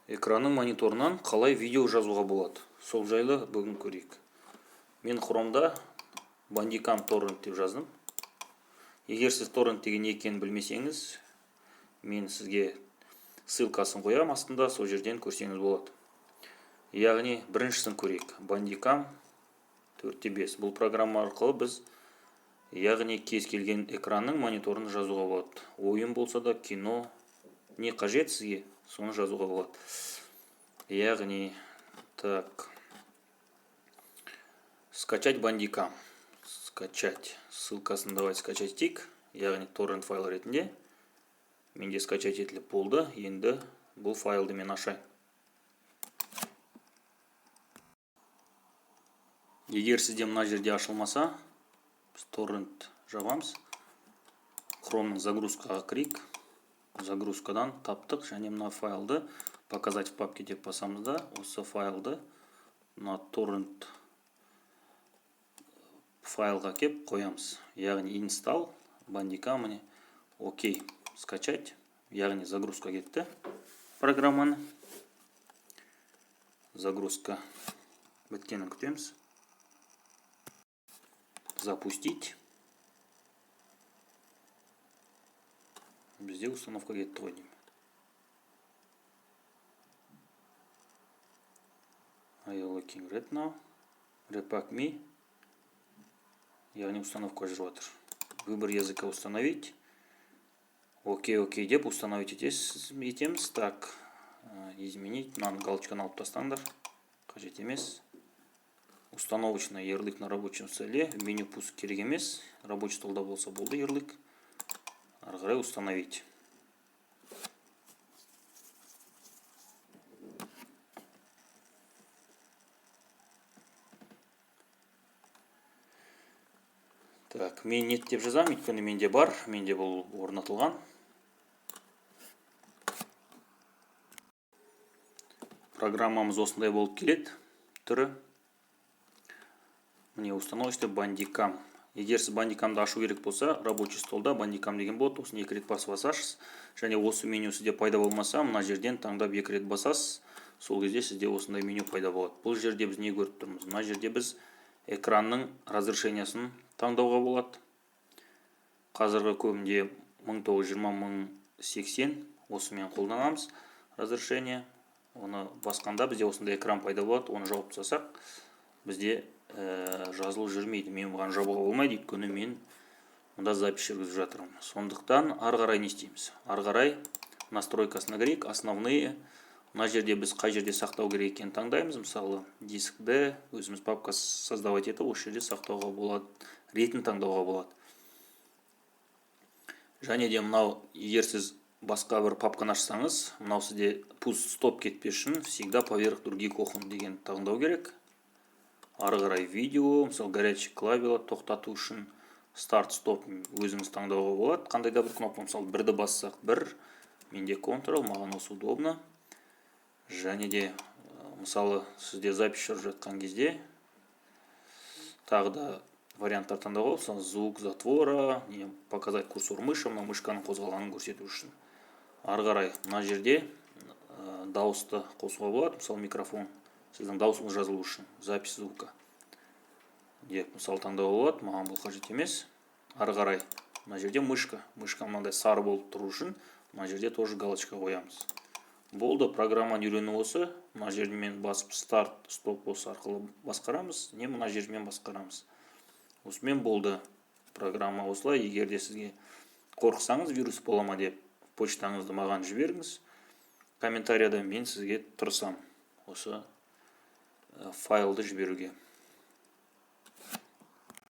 Экранның мониторынан қалай видео жазуға болады, сол жайлы бүгін көрейік. Мен Chrome'да Bandicam торрент деп жаздым. Егер сіз торрент деген не екенін білмесеңіз, мен сізге ссылкасын қоямын астында, сол жерден көрсеңіз болады. Яғни біріншісін көрейік. Bandicam 4.5. Бұл программа арқылы біз, яғни, кез келген экранның мониторын жазуға болады. Ойын болса да, кино, не қажет сізге, соны жазуға болады. Яғни, так, скачать Bandicam. Скачать. Ссылкасын давайте скачать етейік. Яғни торрент файл ретінде. Менде скачать етіліп болды. Енді бұл файлды мен ашайын. Егер сізде мына жерде ашылмаса, біз торрент жабамыз. Chrome'ның загрузкаға кірейік. Загрузкадан таптық және мына файлды «Показать в папке» деп басамыз да, осы файлды мына торрент файлға кеп қоямыз. Яғни install Bandicam, міне, окей, скачать, яғни загрузка кетті программаны. Загрузка біткенін күтеміз. Запустить. Бізде установка кетті ғой деймін. Are you looking right now? Repack me. Яғни установка жүріп жатыр. Выбор языка, установить. Окей, окей деп установить етеміз. Так, изменить. Мынаны галочканы алып тастаңдар. Қажет емес. Установочный ярлык на рабочем столе. Меню пуск керек емес. Рабочий столда болса болды ярлык. Ары қарай установить. Так, мен нет деп жазамын, өйткені менде бар, менде бұл орнатылған. Программамыз осындай болып келеді түрі. Міне, установочный Bandicam. Егер сіз Bandicamды ашу керек болса, рабочий столда Bandicam деген болады, осыны екі рет басып басасыз. Және осы меню сізде пайда болмаса, мына жерден таңдап екі рет басасыз. Сол кезде сізде осындай меню пайда болады. Бұл жерде біз не көріп тұрмыз? Мына жерде біз экранның разрешениясын таңдауға болады. Қазіргі көбінде 1920 1080, осымен қолданамыз разрешение. Оны басқанда бізде осындай экран пайда болады. Оны жауып тастасақ, бізде жазылу жүрмейді. Мен бұған жабуға болмайды, өйткені мен мұнда запись жүргізіп жатырмын. Сондықтан ары қарай не істейміз? Ары қарай настройкасына кірейік, основные. Мына жерде біз қай жерде сақтау керек екенін таңдаймыз. Мысалы, диск D, өзіміз папка создавать етіп, осы жерде сақтауға болады, ретін таңдауға болады. Және де мынау, егер сіз басқа бір папканы ашсаңыз, мынау сізде пуск стоп кетпес үшін «Всегда поверх других окон» деген таңдау керек. Ары қарай видео, мысалы, горячий клавиша тоқтату үшін, старт стоп өзіңіз таңдауға болады. Қандай да бір кнопка, мысалы, бірді бассақ бір, менде Ctrl, маған осы удобно. Және де, мысалы, сізде запись жүріп жатқан кезде тағы да варианттар таңдауға болады. Мысалы, звук затвора, не показать курсор мыши, мына мышканың қозғалғанын көрсету үшін. Ары қарай мына жерде дауысты қосуға болады, мысалы, микрофон, сіздің дауысыңыз жазылу үшін, запись звука деп, мысалы, таңдауға болады. Маған бұл қажет емес. Ары қарай мына жерде мышка, мышка мынандай сары болып тұру үшін мына жерде тоже галочка қоямыз. Болды, программаны үйрену осы. Мына жермен басып старт стоп осы арқылы басқарамыз, не мына жермен басқарамыз. Осымен болды, программа осылай. Егер де сізге қорықсаңыз, вирус бола ма деп, почтаңызды маған жіберіңіз комментарияда, мен сізге тырысамын осы файлды жіберуге.